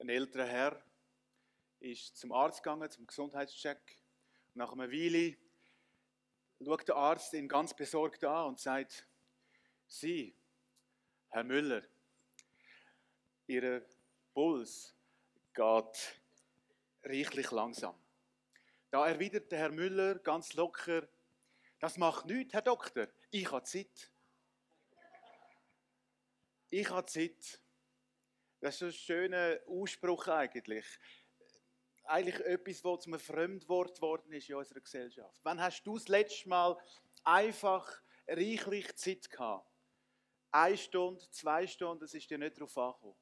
Ein älterer Herr ist zum Arzt gegangen, zum Gesundheitscheck. Und nach einer Weile schaut der Arzt ihn ganz besorgt an und sagt: Sie, Herr Müller, Ihr Puls geht reichlich langsam. Da erwidert der Herr Müller ganz locker: Das macht nichts, Herr Doktor, ich habe Zeit. Ich habe Zeit. Das ist ein schöner Ausspruch eigentlich. Eigentlich etwas, was zum Fremdwort geworden ist in unserer Gesellschaft. Wann hast du das letzte Mal einfach reichlich Zeit gehabt? 1 Stunde, 2 Stunden, es ist dir nicht darauf angekommen.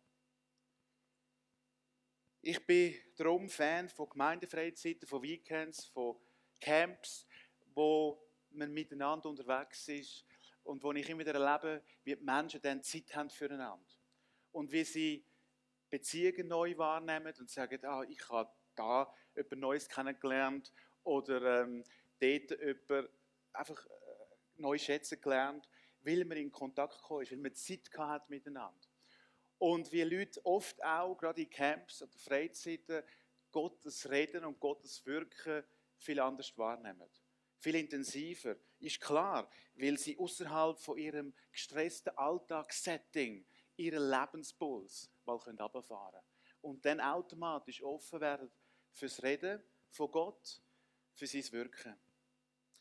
Ich bin darum Fan von Gemeindefreizeiten, von Weekends, von Camps, wo man miteinander unterwegs ist und wo ich immer wieder erlebe, wie die Menschen dann Zeit haben füreinander. Und wie sie Beziehungen neu wahrnehmen und sagen: ich habe da jemand Neues kennengelernt oder dort jemand einfach neu schätzen gelernt, weil man in Kontakt gekommen ist, weil man Zeit gehabt hat miteinander. Und wie Leute oft auch, gerade in Camps oder Freizeiten, Gottes Reden und Gottes Wirken viel anders wahrnehmen. Viel intensiver. Ist klar, weil sie außerhalb von ihrem gestressten Alltagssetting ihren Lebenspuls mal runterfahren können. Und dann automatisch offen werden fürs Reden von Gott, für sein Wirken.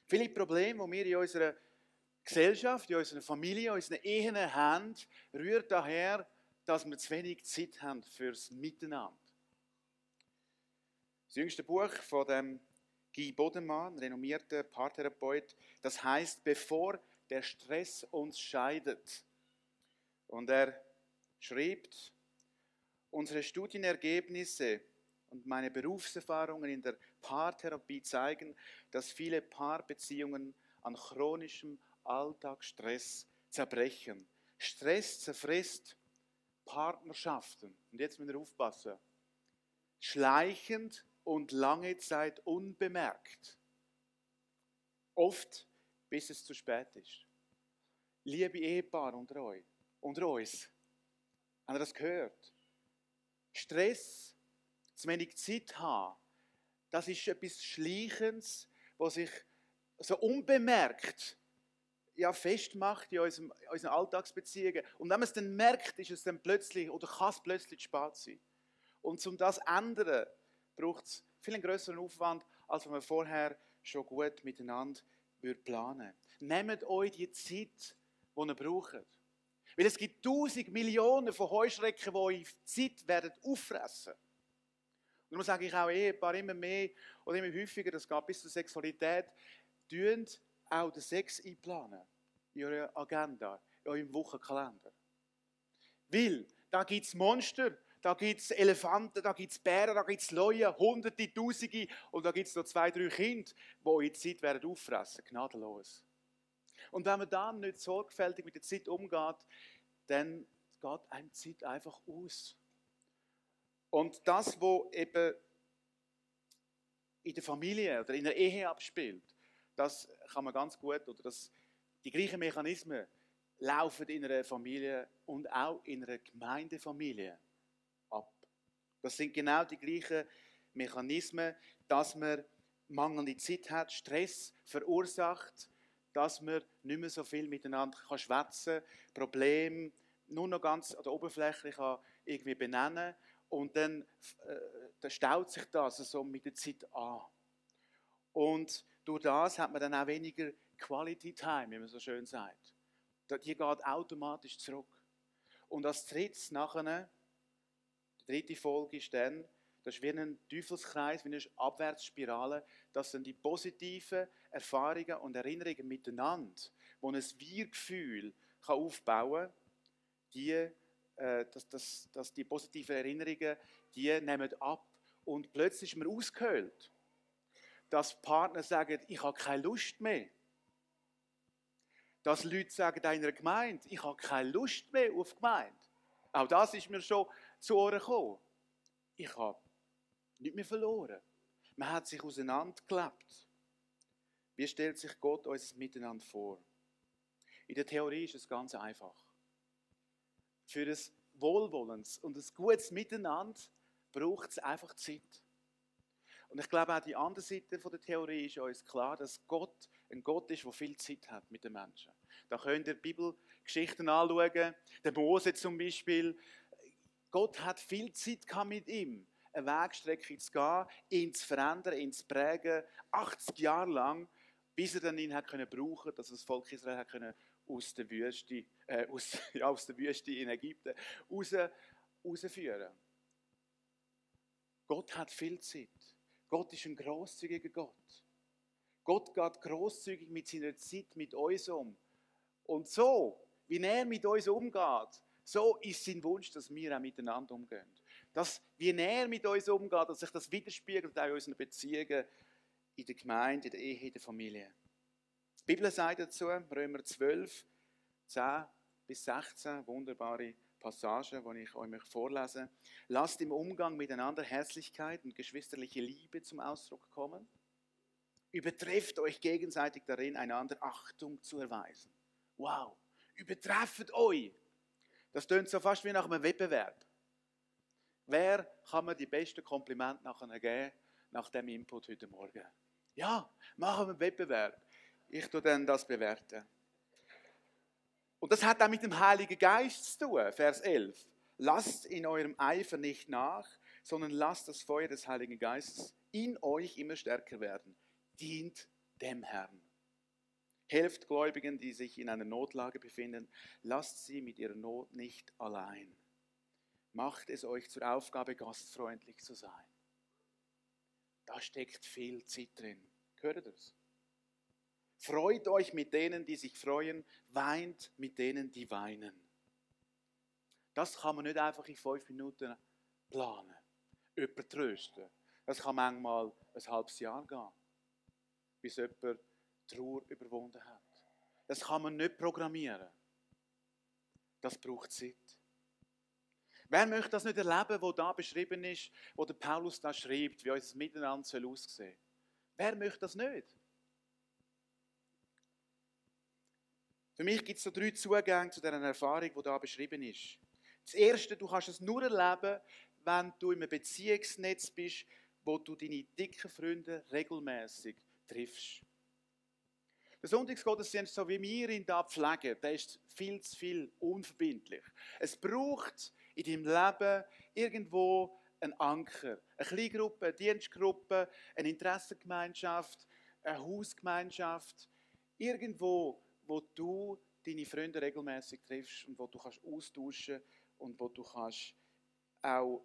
Viele Probleme, die wir in unserer Gesellschaft, in unserer Familie, in unseren Ehen haben, rühren daher, dass wir zu wenig Zeit haben fürs Miteinander. Das jüngste Buch von dem Guy Bodemann, renommierter Paartherapeut, das heißt "Bevor der Stress uns scheidet". Und er schreibt: Unsere Studienergebnisse und meine Berufserfahrungen in der Paartherapie zeigen, dass viele Paarbeziehungen an chronischem Alltagsstress zerbrechen. Stress zerfrisst Partnerschaften. Und jetzt müssen wir aufpassen. Schleichend und lange Zeit unbemerkt. Oft, bis es zu spät ist. Liebe Ehepaare unter euch, unter uns, habt ihr das gehört? Stress, zu wenig Zeit haben, das ist etwas Schleichendes, was sich so unbemerkt festmacht in unseren Alltagsbeziehungen. Und wenn man es dann merkt, ist es dann plötzlich oder kann es plötzlich zu spät sein. Und um das zu ändern, braucht es viel einen grösseren Aufwand, als wenn man vorher schon gut miteinander planen würde. Nehmt euch die Zeit, die ihr braucht. Weil es gibt 1000 Millionen von Heuschrecken, die eure Zeit werden auffressen. Und darum sage ich auch Ehepaar immer mehr oder immer häufiger, das geht bis zur Sexualität, tönt auch den Sex einplanen in eurer Agenda, in eurem Wochenkalender. Weil da gibt es Monster, da gibt es Elefanten, da gibt es Bären, da gibt es Leuen, Hunderte, Tausende und da gibt es noch 2, 3 Kinder, die eure Zeit werden auffressen, gnadenlos. Und wenn man dann nicht sorgfältig mit der Zeit umgeht, dann geht einem die Zeit einfach aus. Und das, was eben in der Familie oder in der Ehe abspielt, das kann man ganz gut, oder die gleichen Mechanismen laufen in einer Familie und auch in einer Gemeindefamilie ab. Das sind genau die gleichen Mechanismen, dass man mangelnde Zeit hat, Stress verursacht, dass man nicht mehr so viel miteinander schwätzen kann, Probleme nur noch ganz an der Oberfläche irgendwie benennen und dann staut sich das so mit der Zeit an. Und durch das hat man dann auch weniger Quality Time, wie man so schön sagt. Die geht automatisch zurück. Und als drittes nachher, die dritte Folge ist dann, das ist wie ein Teufelskreis, wie eine Abwärtsspirale, dass dann die positiven Erfahrungen und Erinnerungen miteinander, die ein Wir-Gefühl aufbauen kann, dass die positiven Erinnerungen, die nehmen ab und plötzlich ist man ausgehöhlt. Dass Partner sagen, ich habe keine Lust mehr. Dass Leute sagen in einer Gemeinde, ich habe keine Lust mehr auf Gemeinde. Auch das ist mir schon zu Ohren gekommen. Ich habe nicht mehr verloren. Man hat sich auseinandergelebt. Wie stellt sich Gott uns Miteinander vor? In der Theorie ist es ganz einfach. Für ein wohlwollendes und ein gutes Miteinander braucht es einfach Zeit. Und ich glaube, auch die andere Seite der Theorie ist uns klar, dass Gott ein Gott ist, der viel Zeit hat mit den Menschen. Da könnt ihr Bibelgeschichten anschauen. Der Mose zum Beispiel. Gott hat viel Zeit gehabt mit ihm, eine Wegstrecke zu gehen, ihn zu verändern, ihn zu prägen, 80 Jahre lang, bis er dann ihn hat können brauchen, dass das Volk Israel hat können aus der Wüste, aus der Wüste in Ägypten rausführen. Gott hat viel Zeit. Gott ist ein grosszügiger Gott. Gott geht grosszügig mit seiner Zeit mit uns um. Und so, wie er mit uns umgeht, so ist sein Wunsch, dass wir auch miteinander umgehen. Dass, wie er mit uns umgeht, dass sich das widerspiegelt auch in unseren Beziehungen, in der Gemeinde, in der Ehe, in der Familie. Die Bibel sagt dazu, Römer 12, 10 bis 16, wunderbare Passagen, die ich euch vorlesen möchte. Lasst im Umgang miteinander Herzlichkeit und geschwisterliche Liebe zum Ausdruck kommen. Übertrefft euch gegenseitig darin, einander Achtung zu erweisen. Wow, übertrefft euch! Das klingt so fast wie nach einem Wettbewerb. Wer kann mir die besten Komplimente nachher geben, nach dem Input heute Morgen? Ja, machen wir einen Wettbewerb. Ich tue dann das bewerten. Und das hat auch mit dem Heiligen Geist zu tun, Vers 11. Lasst in eurem Eifer nicht nach, sondern lasst das Feuer des Heiligen Geistes in euch immer stärker werden. Dient dem Herrn. Helft Gläubigen, die sich in einer Notlage befinden. Lasst sie mit ihrer Not nicht allein. Macht es euch zur Aufgabe, gastfreundlich zu sein. Da steckt viel Zeit drin. Hört ihr das? Freut euch mit denen, die sich freuen. Weint mit denen, die weinen. Das kann man nicht einfach in 5 Minuten planen. Jemanden trösten. Das kann manchmal ein halbes Jahr gehen, bis jemand Trauer überwunden hat. Das kann man nicht programmieren. Das braucht Zeit. Wer möchte das nicht erleben, was da beschrieben ist, wo der Paulus da schreibt, wie unser Miteinander aussehen soll? Wer möchte das nicht? Für mich gibt es so 3 Zugänge zu dieser Erfahrung, die da beschrieben ist. Das erste, du kannst es nur erleben, wenn du in einem Beziehungsnetz bist, wo du deine dicken Freunde regelmäßig triffst. Der Sonntagsgottesdienst, so wie wir ihn hier pflegen, der ist viel zu viel unverbindlich. Es braucht in deinem Leben irgendwo einen Anker. Eine Kleingruppe, eine Dienstgruppe, eine Interessengemeinschaft, eine Hausgemeinschaft. Irgendwo, wo du deine Freunde regelmäßig triffst und wo du kannst austauschen und wo du kannst auch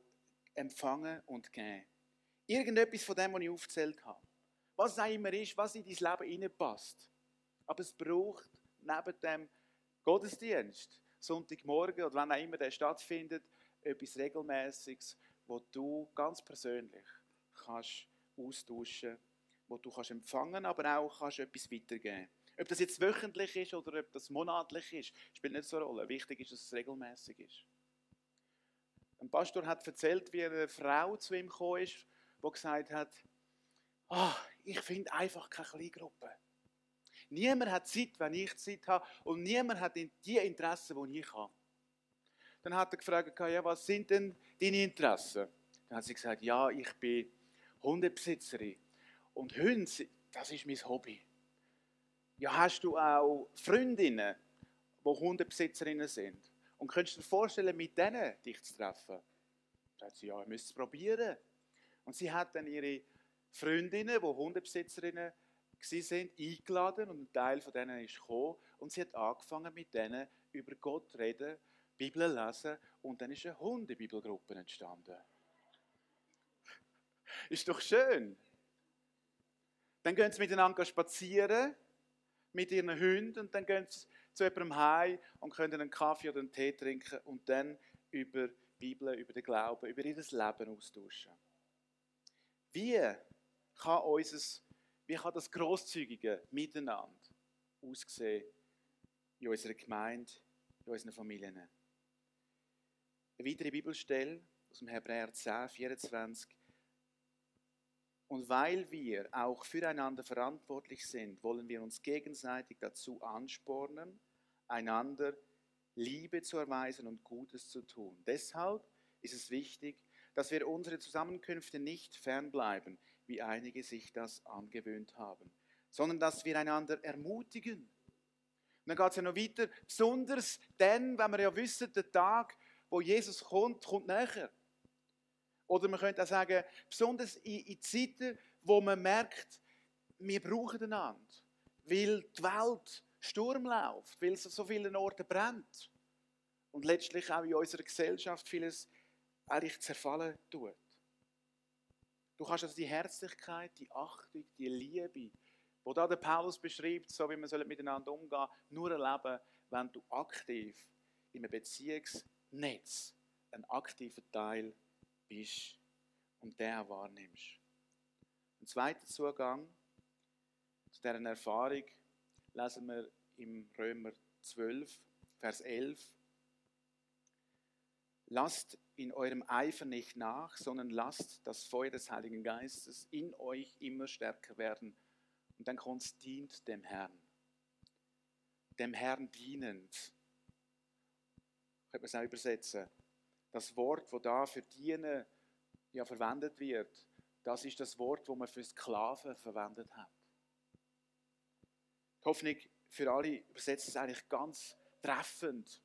empfangen und geben. Irgendetwas von dem, was ich aufgezählt habe. Was es auch immer ist, was in dein Leben hineinpasst. Aber es braucht neben dem Gottesdienst, Sonntagmorgen oder wann auch immer der stattfindet, etwas Regelmäßiges, wo du ganz persönlich kannst austauschen, wo du kannst empfangen, aber auch kannst etwas weitergeben. Ob das jetzt wöchentlich ist oder ob das monatlich ist, spielt nicht so eine Rolle. Wichtig ist, dass es regelmäßig ist. Ein Pastor hat erzählt, wie eine Frau zu ihm gekommen ist, die gesagt hat, ich finde einfach keine Kleingruppe. Niemand hat Zeit, wenn ich Zeit habe, und niemand hat die Interessen, die ich habe. Dann hat er gefragt, ja, was sind denn deine Interessen? Dann hat sie gesagt, ja, ich bin Hundebesitzerin und Hunde, das ist mein Hobby. Ja, hast du auch Freundinnen, die Hundebesitzerinnen sind? Und könntest du dir vorstellen, mit denen dich zu treffen? Dann sagt sie, ja, ich müsste es probieren. Und sie hat dann ihre Freundinnen, die Hundebesitzerinnen waren, eingeladen und ein Teil von denen ist gekommen. Und sie hat angefangen, mit denen über Gott zu reden, Bibel lesen und dann ist eine Hundebibelgruppe entstanden. Ist doch schön. Dann gehen sie miteinander spazieren mit ihren Hunden und dann gehen sie zu jemandem heim und können einen Kaffee oder einen Tee trinken und dann über die Bibel, über den Glauben, über ihr Leben austauschen. Wie kann das grosszügige Miteinander aussehen in unserer Gemeinde, in unseren Familien? Eine weitere Bibelstelle aus dem Hebräer 10, 24. Und weil wir auch füreinander verantwortlich sind, wollen wir uns gegenseitig dazu anspornen, einander Liebe zu erweisen und Gutes zu tun. Deshalb ist es wichtig, dass wir unsere Zusammenkünfte nicht fernbleiben, wie einige sich das angewöhnt haben, sondern dass wir einander ermutigen. Und dann geht es ja noch weiter, besonders dann, wenn wir ja wissen, der Tag, wo Jesus kommt, kommt näher. Oder man könnte auch sagen, besonders in Zeiten, wo man merkt, wir brauchen einander, weil die Welt Sturm läuft, weil es an so vielen Orten brennt und letztlich auch in unserer Gesellschaft vieles eigentlich zerfallen tut. Du kannst also die Herzlichkeit, die Achtung, die Liebe, wo da der Paulus beschreibt, so wie wir miteinander umgehen, nur erleben, wenn du aktiv in einem Beziehungsnetz ein aktiver Teil bist und den auch wahrnimmst. Ein zweiter Zugang zu dieser Erfahrung lesen wir im Römer 12, Vers 11. Lasst in eurem Eifer nicht nach, sondern lasst das Feuer des Heiligen Geistes in euch immer stärker werden. Und dann kommt es, dient dem Herrn. Dem Herrn dienend. Könnte man es auch übersetzen. Das Wort, das da für Dienen ja verwendet wird, das ist das Wort, das man für Sklaven verwendet hat. Die Hoffnung für alle übersetzt es eigentlich ganz treffend.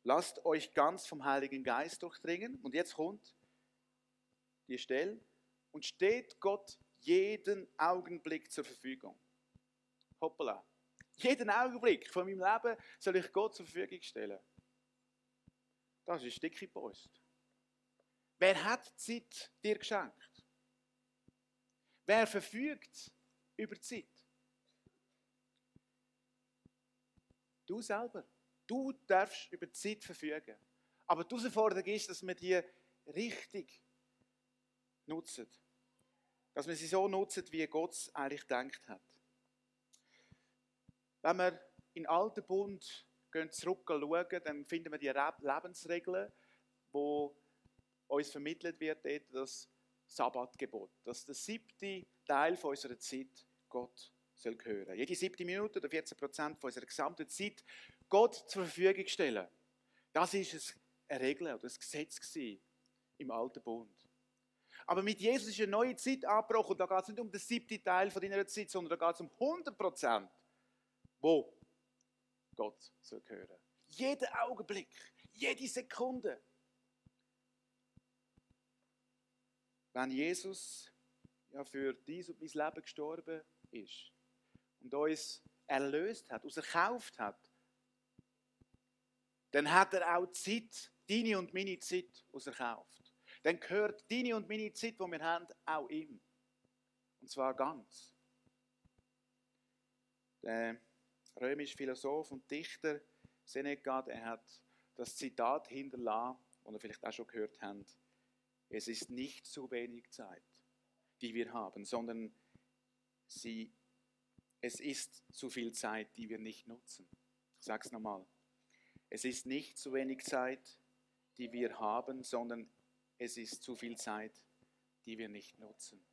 Lasst euch ganz vom Heiligen Geist durchdringen. Und jetzt kommt die Stelle. Und steht Gott jeden Augenblick zur Verfügung. Hoppala. Jeden Augenblick von meinem Leben soll ich Gott zur Verfügung stellen. Das ist dicke Post. Wer hat Zeit dir geschenkt? Wer verfügt über Zeit? Du selber. Du darfst über die Zeit verfügen. Aber die Herausforderung ist, dass wir die richtig nutzen. Dass wir sie so nutzen, wie Gott es eigentlich gedacht hat. Wenn wir in den Alten Bund zurückschauen, dann finden wir die Lebensregeln, die uns vermittelt wird, das Sabbatgebot. Dass der 7. Teil von unserer Zeit Gott soll gehören. Jede 7. Minute oder 14% von unserer gesamten Zeit Gott zur Verfügung stellen. Das war eine Regel oder ein Gesetz im Alten Bund. Aber mit Jesus ist eine neue Zeit angebrochen. Und da geht es nicht um den 7. Teil von deiner Zeit, sondern da geht es um 100%, wo Gott soll gehören. Jeden Augenblick, jede Sekunde. Wenn Jesus ja für dies und mein Leben gestorben ist und uns erlöst hat, uns erkauft hat, dann hat er auch die Zeit, deine und meine Zeit, uns erkauft. Dann gehört deine und meine Zeit, die wir haben, auch ihm. Und zwar ganz. Der römische Philosoph und Dichter Seneca, er hat das Zitat hinterlassen, das ihr vielleicht auch schon gehört habt. Es ist nicht zu wenig Zeit, die wir haben, sondern es ist zu viel Zeit, die wir nicht nutzen. Ich sage es nochmal. Es ist nicht zu wenig Zeit, die wir haben, sondern es ist zu viel Zeit, die wir nicht nutzen.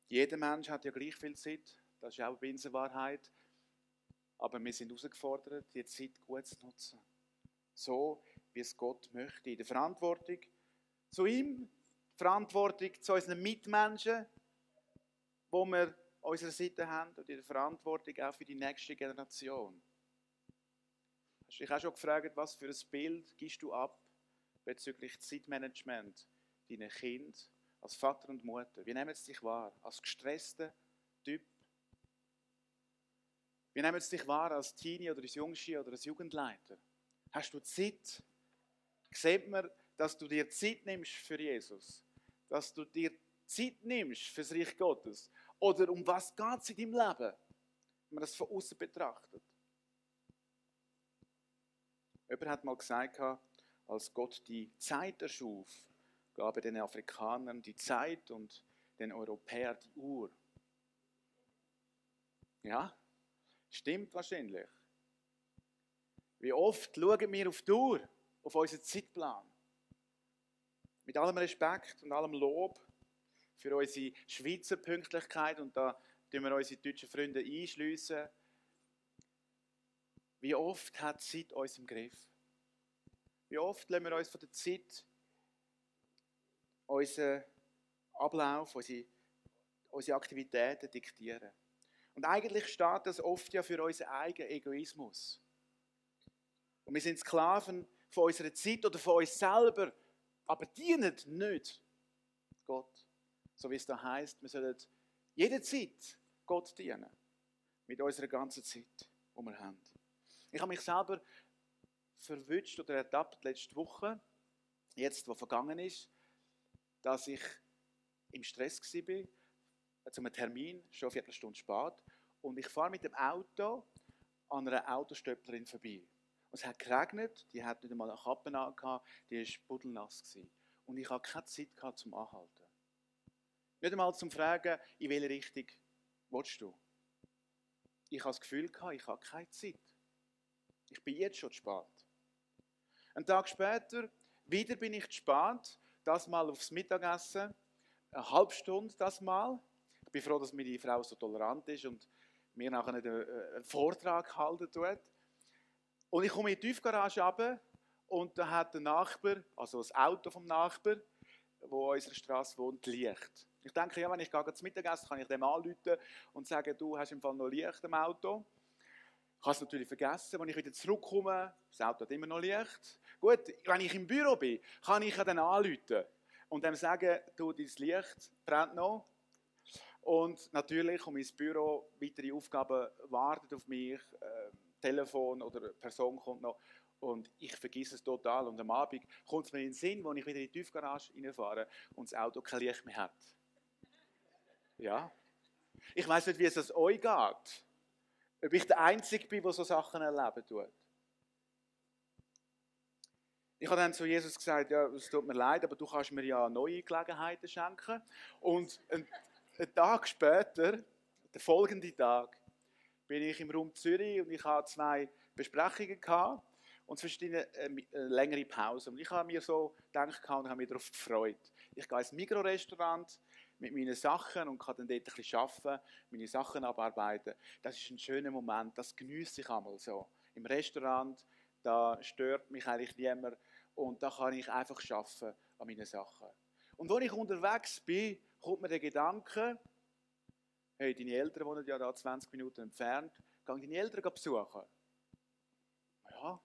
Jeder Mensch hat ja gleich viel Zeit, das ist auch eine Binsenwahrheit, aber wir sind herausgefordert, die Zeit gut zu nutzen. So, wie es Gott möchte. In der Verantwortung zu ihm, die Verantwortung zu unseren Mitmenschen, wo wir an unserer Seite haben, und in der Verantwortung auch für die nächste Generation. Hast du dich auch schon gefragt, was für ein Bild gibst du ab bezüglich Zeitmanagement deinen Kindern als Vater und Mutter? Wie nehmen sie dich wahr? Als gestresster Typ? Wie nehmen sie dich wahr als Teenie oder als Jungschi oder als Jugendleiter? Hast du Zeit? Sieht man, dass du dir Zeit nimmst für Jesus? Dass du dir Zeit nimmst für das Reich Gottes? Oder um was geht es in deinem Leben, wenn man das von außen betrachtet? Jemand hat mal gesagt, als Gott die Zeit erschuf, gab er den Afrikanern die Zeit und den Europäern die Uhr. Ja, stimmt wahrscheinlich. Wie oft schauen wir auf die Uhr, auf unseren Zeitplan? Mit allem Respekt und allem Lob für unsere Schweizer Pünktlichkeit, und da tun wir unsere deutschen Freunde einschliessen. Wie oft hat die Zeit uns im Griff? Wie oft lassen wir uns von der Zeit unseren Ablauf, unsere Aktivitäten diktieren. Und eigentlich steht das oft ja für unseren eigenen Egoismus. Und wir sind Sklaven von unserer Zeit oder von uns selber, aber dienen nicht Gott. So wie es da heisst, wir sollen jederzeit Gott dienen. Mit unserer ganzen Zeit, die wir haben. Ich habe mich selber verwünscht oder ertappt letzte Woche, jetzt, wo vergangen ist, dass ich im Stress war, zu einem Termin, schon eine Viertelstunde spät, und ich fahre mit dem Auto an einer Autostöplerin vorbei. Und es hat geregnet, die hat nicht einmal eine Kappe angehabt, die war pudelnass. Und ich hatte keine Zeit gehabt, zum Anhalten. Nicht einmal zum Fragen, in welche Richtung willst du? Ich habe das Gefühl gehabt, ich habe keine Zeit. Ich bin jetzt schon zu spät. Einen Tag später, wieder bin ich zu spät, das mal aufs Mittagessen, eine halbe Stunde das mal. Ich bin froh, dass meine Frau so tolerant ist und mir nachher nicht einen Vortrag halten tut. Und ich komme in die Tiefgarage runter und da hat der Nachbar, also das Auto vom Nachbar, der an unserer Straße wohnt, Licht. Ich denke, ja, wenn ich zum Mittagessen kann ich dem anrufen und sagen, du hast im Fall noch Licht im Auto. Ich habe es natürlich vergessen, als ich wieder zurückkomme, das Auto hat immer noch Licht. Gut, wenn ich im Büro bin, kann ich dann anrufen und dem sagen, du, dein Licht brennt noch. Und natürlich, um ins Büro, weitere Aufgaben warten auf mich, Telefon oder eine Person kommt noch und ich vergesse es total. Und am Abend kommt es mir in den Sinn, als ich wieder in die Tiefgarage reinfahre und das Auto kein Licht mehr hat. Ja. Ich weiss nicht, wie es euch geht. Ob ich der Einzige bin, der so Sachen erleben tut. Ich habe dann zu Jesus gesagt, ja, es tut mir leid, aber du kannst mir ja neue Gelegenheiten schenken. Und einen Tag später, der folgende Tag, bin ich im Raum Zürich und ich hatte 2 Besprechungen gehabt und zwischendrin eine längere Pause. Und ich habe mir so gedacht und habe mich darauf gefreut. Ich gehe ins Mikrorestaurant mit meinen Sachen und kann dann dort ein bisschen arbeiten, meine Sachen abarbeiten. Das ist ein schöner Moment, das geniesse ich einmal so. Im Restaurant, da stört mich eigentlich niemand und da kann ich einfach arbeiten an meinen Sachen. Und als ich unterwegs bin, kommt mir der Gedanke, hey, deine Eltern wohnen ja da 20 Minuten entfernt, geh deine Eltern besuchen. Ja,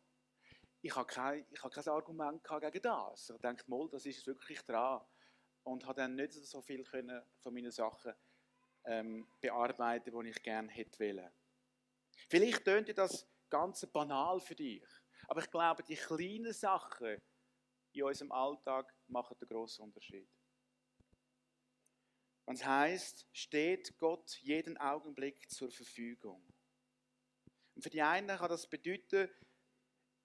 ich habe kein Argument gegen das. Ich dachte, mal, das ist wirklich dran. Und habe dann nicht so viel von meinen Sachen bearbeiten, die ich gerne hätte wollen. Vielleicht tönt das ganz banal für dich, aber ich glaube, die kleinen Sachen in unserem Alltag machen den grossen Unterschied. Und es heisst, steht Gott jeden Augenblick zur Verfügung. Und für die einen kann das bedeuten,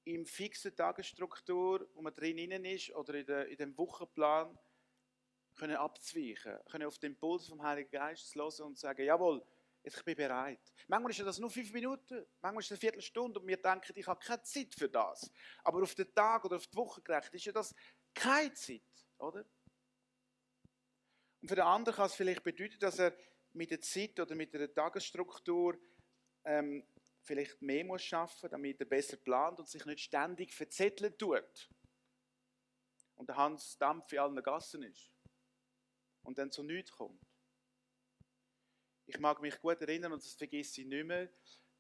im fixen Tagesstruktur, wo man drin ist, oder in dem Wochenplan, können abzuweichen, können auf den Impuls vom Heiligen Geist hören und sagen, jawohl, ich bin bereit. Manchmal ist das nur 5 Minuten, manchmal ist es eine Viertelstunde und wir denken, ich habe keine Zeit für das. Aber auf den Tag oder auf die Woche gerechnet ist ja das keine Zeit, oder? Und für den anderen kann es vielleicht bedeuten, dass er mit der Zeit oder mit der Tagesstruktur vielleicht mehr muss schaffen, damit er besser plant und sich nicht ständig verzetteln tut. Und der Hans Dampf in allen Gassen ist. Und dann zu nichts kommt. Ich mag mich gut erinnern, und das vergesse ich nicht mehr.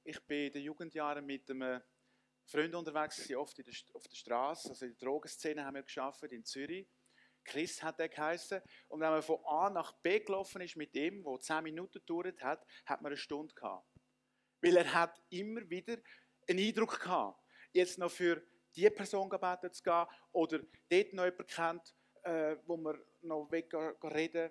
Ich bin in den Jugendjahren mit einem Freund unterwegs, oft auf der Straße, also in der Drogenszene haben wir gearbeitet, in Zürich. Chris hat er geheißen. Und wenn man von A nach B gelaufen ist mit ihm, der 10 Minuten gedauert hat, hat man eine Stunde gehabt. Weil er hat immer wieder einen Eindruck gehabt, jetzt noch für diese Person beten zu gehen oder dort noch jemanden kennt, wo wir noch reden.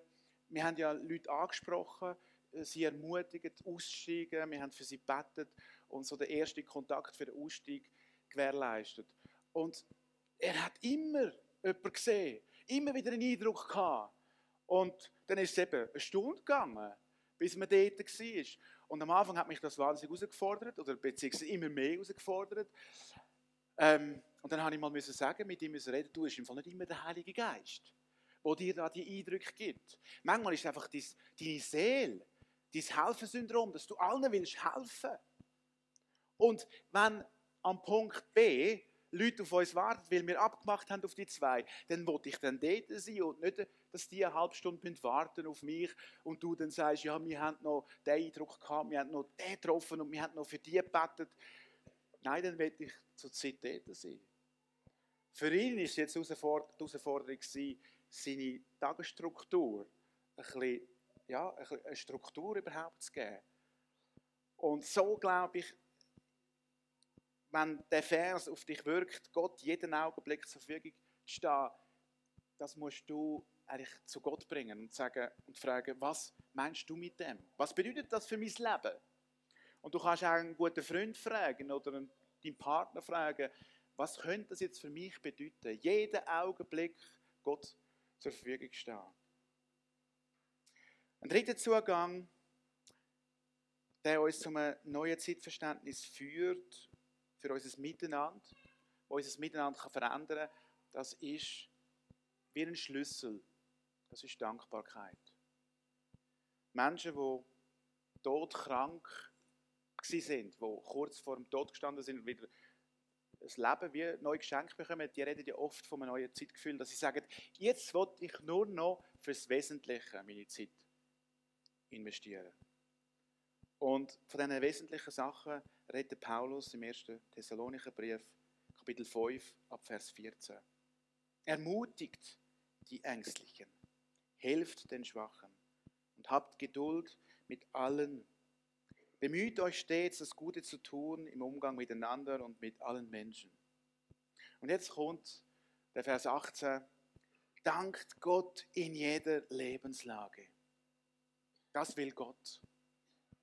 Wir haben ja Leute angesprochen, sie ermutigt, aussteigen. Wir haben für sie gebetet und so den ersten Kontakt für den Ausstieg gewährleistet. Und er hat immer jemanden gesehen, immer wieder einen Eindruck gehabt. Und dann ist es eben eine Stunde gegangen, bis man dort war. Und am Anfang hat mich das wahnsinnig herausgefordert, oder beziehungsweise immer mehr herausgefordert. Und dann habe ich mal sagen, mit ihm reden, du, ist im Fall nicht immer der Heilige Geist, der dir da die Eindrücke gibt. Manchmal ist es einfach deine Seele, dein Helfersyndrom, dass du allen willst helfen. Und wenn am Punkt B Leute auf uns warten, weil wir abgemacht haben auf die 2, dann will ich dann dort sein und nicht, dass die eine halbe Stunde warten auf mich und du dann sagst, ja, wir haben noch den Eindruck gehabt, wir haben noch den getroffen und wir haben noch für die gebetet. Nein, dann will ich zur Zeit dort sein. Für ihn war es jetzt die Herausforderung, seine Tagesstruktur ein bisschen, eine Struktur überhaupt zu geben. Und so glaube ich, wenn der Vers auf dich wirkt, Gott jeden Augenblick zur Verfügung zu stehen, das musst du eigentlich zu Gott bringen und sagen und fragen, was meinst du mit dem? Was bedeutet das für mein Leben? Und du kannst auch einen guten Freund fragen oder deinen Partner fragen, was könnte das jetzt für mich bedeuten? Jeden Augenblick Gott zur Verfügung stehen. Ein dritter Zugang, der uns zu einem neuen Zeitverständnis führt, für unser Miteinander, wo unser Miteinander verändern kann, das ist wie ein Schlüssel. Das ist Dankbarkeit. Menschen, die todkrank waren, die kurz vor dem Tod gestanden sind und wieder das Leben wie neu geschenkt bekommen, die reden ja oft von einem neuen Zeitgefühl, dass sie sagen, jetzt will ich nur noch fürs Wesentliche meine Zeit investieren. Und von diesen wesentlichen Sachen redet Paulus im 1. Thessalonicher Brief, Kapitel 5, ab Vers 14. Ermutigt die Ängstlichen, helft den Schwachen und habt Geduld mit allen. Bemüht euch stets, das Gute zu tun im Umgang miteinander und mit allen Menschen. Und jetzt kommt der Vers 18. Dankt Gott in jeder Lebenslage. Das will Gott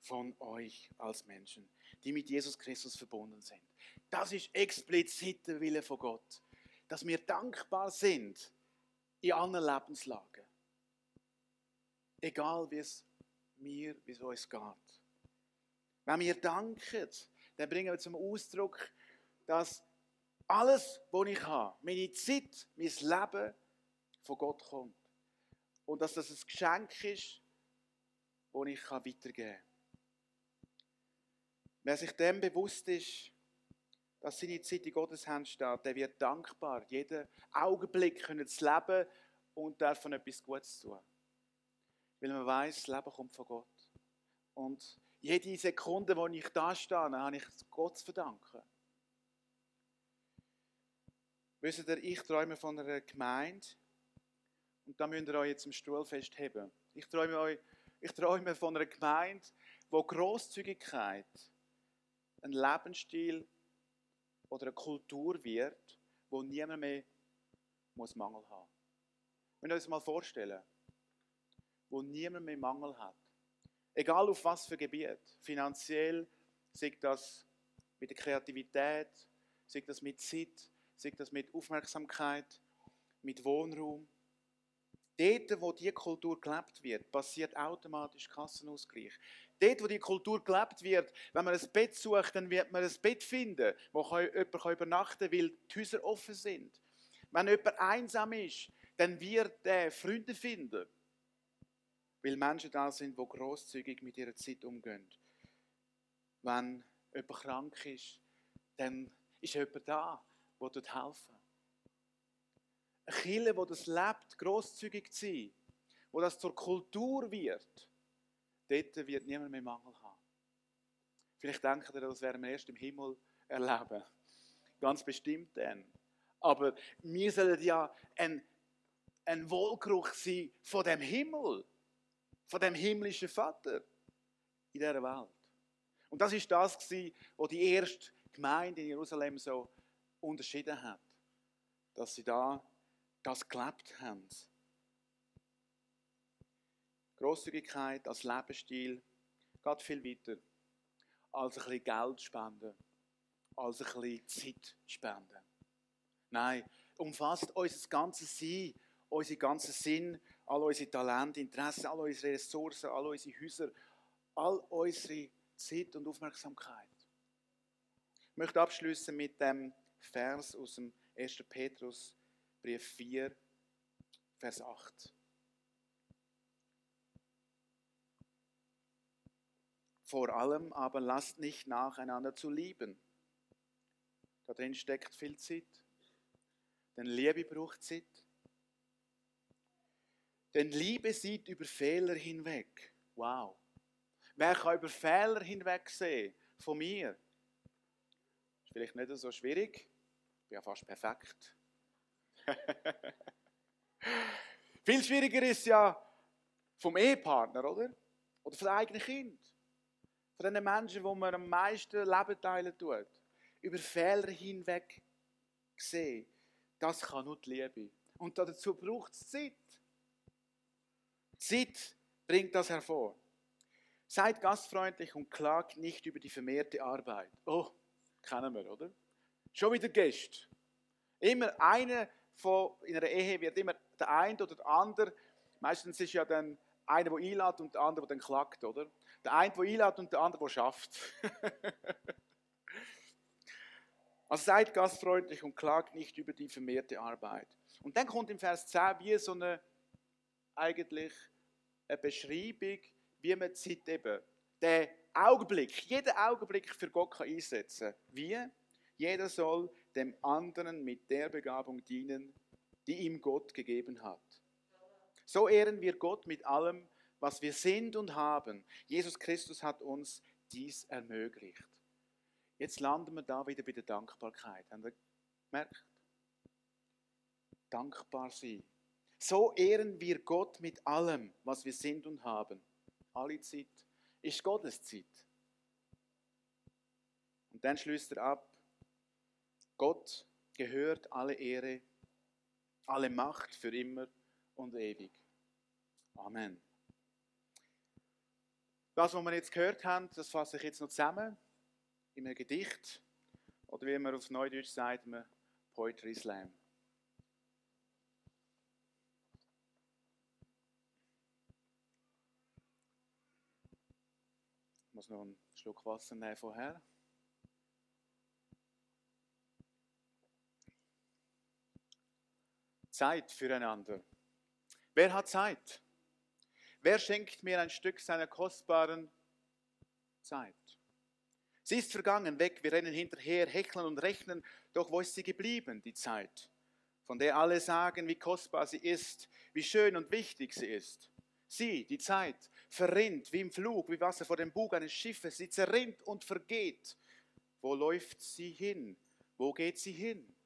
von euch als Menschen, die mit Jesus Christus verbunden sind. Das ist explizit der Wille von Gott, dass wir dankbar sind in allen Lebenslagen. Egal wie es uns geht. Wenn wir danken, dann bringen wir zum Ausdruck, dass alles, was ich habe, meine Zeit, mein Leben, von Gott kommt. Und dass das ein Geschenk ist, das ich weitergeben kann. Wer sich dem bewusst ist, dass seine Zeit in Gottes Hand steht, der wird dankbar, jeden Augenblick zu leben und davon etwas Gutes tun. Weil man weiss, das Leben kommt von Gott. Und jede Sekunde, wo ich da stehe, habe ich Gott zu verdanken. Wisst ihr, ich träume von einer Gemeinde, und da müsst ihr euch jetzt im Stuhl festheben. Ich träume von einer Gemeinde, wo Grosszügigkeit ein Lebensstil oder eine Kultur wird, wo niemand mehr Mangel haben muss. Wir müssen uns mal vorstellen, wo niemand mehr Mangel hat. Egal auf was für Gebiet. Finanziell, sei das mit der Kreativität, sei das mit Zeit, sei das mit Aufmerksamkeit, mit Wohnraum. Dort, wo diese Kultur gelebt wird, passiert automatisch Kassenausgleich. Dort, wo die Kultur gelebt wird, wenn man ein Bett sucht, dann wird man ein Bett finden, wo jemand übernachten kann, weil die Häuser offen sind. Wenn jemand einsam ist, dann wird er Freunde finden, weil Menschen da sind, die grosszügig mit ihrer Zeit umgehen. Wenn jemand krank ist, dann ist jemand da, der helfen kann. Eine Kirche, die das lebt, grosszügig zu sein, wo das zur Kultur wird, dort wird niemand mehr Mangel haben. Vielleicht denkt ihr, das werden wir erst im Himmel erleben. Ganz bestimmt dann. Aber wir sollen ja ein Wohlgeruch sein von dem Himmel, von dem himmlischen Vater in dieser Welt. Und das war das, was die erste Gemeinde in Jerusalem so unterschieden hat. Dass sie da das gelebt haben. Grosszügigkeit als Lebensstil geht viel weiter als ein bisschen Geld spenden, als ein bisschen Zeit spenden. Nein, umfasst unser ganzes Sein, unseren ganzen Sinn, all unsere Talente, Interessen, all unsere Ressourcen, all unsere Häuser, all unsere Zeit und Aufmerksamkeit. Ich möchte abschließen mit dem Vers aus dem 1. Petrus Brief 4, Vers 8. Vor allem aber lasst nicht nach, einander zu lieben. Da drin steckt viel Zeit. Denn Liebe braucht Zeit. Denn Liebe sieht über Fehler hinweg. Wow. Wer kann über Fehler hinweg sehen? Von mir. Ist vielleicht nicht so schwierig. Ich bin ja fast perfekt. Viel schwieriger ist ja vom Ehepartner, oder? Oder von dem eigenen Kind. Von den Menschen, wo man am meisten Leben teilen tut. Über Fehler hinweg sehen. Das kann nur die Liebe. Und dazu braucht es Zeit. Zeit bringt das hervor. Seid gastfreundlich und klagt nicht über die vermehrte Arbeit. Oh, kennen wir, oder? Schon wieder Gäste. Immer einer in einer Ehe wird immer der eine oder der andere, meistens ist ja dann einer, der einlädt und der andere, der dann klagt, oder? Der eine, der einlädt und der andere, der schafft. Also seid gastfreundlich und klagt nicht über die vermehrte Arbeit. Und dann kommt im Vers 10 wie so eine Beschreibung, wie man Zeit eben, den Augenblick, jeden Augenblick für Gott kann einsetzen. Wie? Jeder soll dem anderen mit der Begabung dienen, die ihm Gott gegeben hat. So ehren wir Gott mit allem, was wir sind und haben. Jesus Christus hat uns dies ermöglicht. Jetzt landen wir da wieder bei der Dankbarkeit. Habt ihr gemerkt? Dankbar sein. So ehren wir Gott mit allem, was wir sind und haben. Alle Zeit ist Gottes Zeit. Und dann schließt er ab. Gott gehört alle Ehre, alle Macht für immer und ewig. Amen. Das, was wir jetzt gehört haben, das fasse ich jetzt noch zusammen in einem Gedicht. Oder wie man auf Neudeutsch sagt, einem Poetry Slam. Ich muss noch einen Schluck Wasser nehmen vorher. Zeit füreinander. Wer hat Zeit? Wer schenkt mir ein Stück seiner kostbaren Zeit? Sie ist vergangen, weg, wir rennen hinterher, hecheln und rechnen, doch wo ist sie geblieben, die Zeit, von der alle sagen, wie kostbar sie ist, wie schön und wichtig sie ist. Sie, die Zeit, verrinnt wie im Flug, wie Wasser vor dem Bug eines Schiffes, sie zerrinnt und vergeht. Wo läuft sie hin? Wo geht sie hin?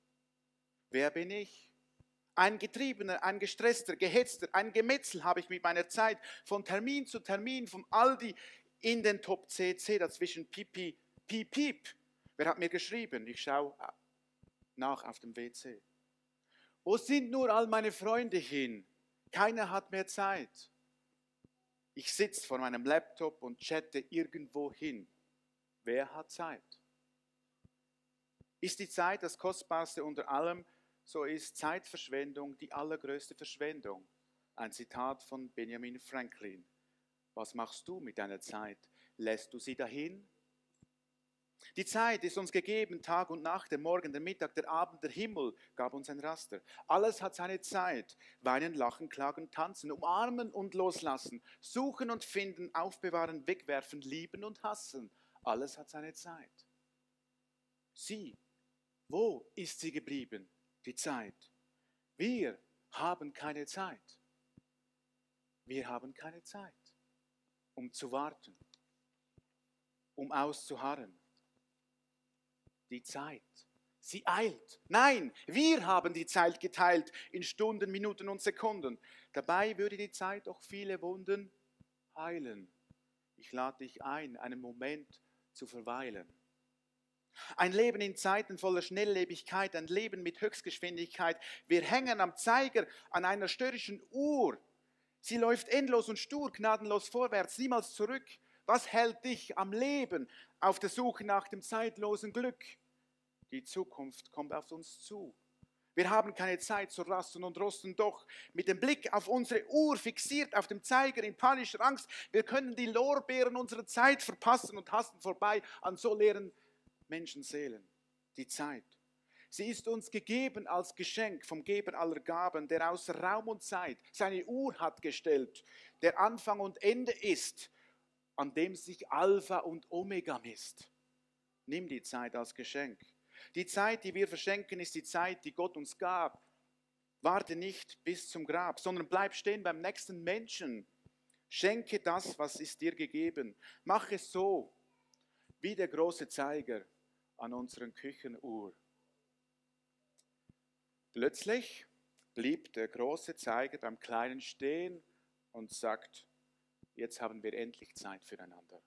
Wer bin ich? Ein Getriebener, ein Gestresster, Gehetzter, ein Gemetzel habe ich mit meiner Zeit von Termin zu Termin, vom Aldi in den Top CC, dazwischen Pipi, Piep, Piep. Wer hat mir geschrieben? Ich schaue nach auf dem WC. Wo sind nur all meine Freunde hin? Keiner hat mehr Zeit. Ich sitze vor meinem Laptop und chatte irgendwo hin. Wer hat Zeit? Ist die Zeit das Kostbarste unter allem, so ist Zeitverschwendung die allergrößte Verschwendung. Ein Zitat von Benjamin Franklin. Was machst du mit deiner Zeit? Lässt du sie dahin? Die Zeit ist uns gegeben, Tag und Nacht, der Morgen, der Mittag, der Abend, der Himmel gab uns ein Raster. Alles hat seine Zeit. Weinen, lachen, klagen, tanzen, umarmen und loslassen, suchen und finden, aufbewahren, wegwerfen, lieben und hassen. Alles hat seine Zeit. Sie, wo ist sie geblieben? Die Zeit. Wir haben keine Zeit. Wir haben keine Zeit, um zu warten, um auszuharren. Die Zeit, sie eilt. Nein, wir haben die Zeit geteilt in Stunden, Minuten und Sekunden. Dabei würde die Zeit auch viele Wunden heilen. Ich lade dich ein, einen Moment zu verweilen. Ein Leben in Zeiten voller Schnelllebigkeit, ein Leben mit Höchstgeschwindigkeit. Wir hängen am Zeiger an einer störrischen Uhr. Sie läuft endlos und stur, gnadenlos vorwärts, niemals zurück. Was hält dich am Leben auf der Suche nach dem zeitlosen Glück? Die Zukunft kommt auf uns zu. Wir haben keine Zeit zu rasten und rosten, doch mit dem Blick auf unsere Uhr fixiert auf dem Zeiger in panischer Angst, wir können die Lorbeeren unserer Zeit verpassen und hasten vorbei an so leeren Menschenseelen. Die Zeit. Sie ist uns gegeben als Geschenk vom Geber aller Gaben, der außer Raum und Zeit seine Uhr hat gestellt, der Anfang und Ende ist, an dem sich Alpha und Omega misst. Nimm die Zeit als Geschenk. Die Zeit, die wir verschenken, ist die Zeit, die Gott uns gab. Warte nicht bis zum Grab, sondern bleib stehen beim nächsten Menschen. Schenke das, was ist dir gegeben. Mach es so, wie der große Zeiger an unseren Küchenuhr. Plötzlich blieb der große Zeiger beim Kleinen stehen und sagt, jetzt haben wir endlich Zeit füreinander.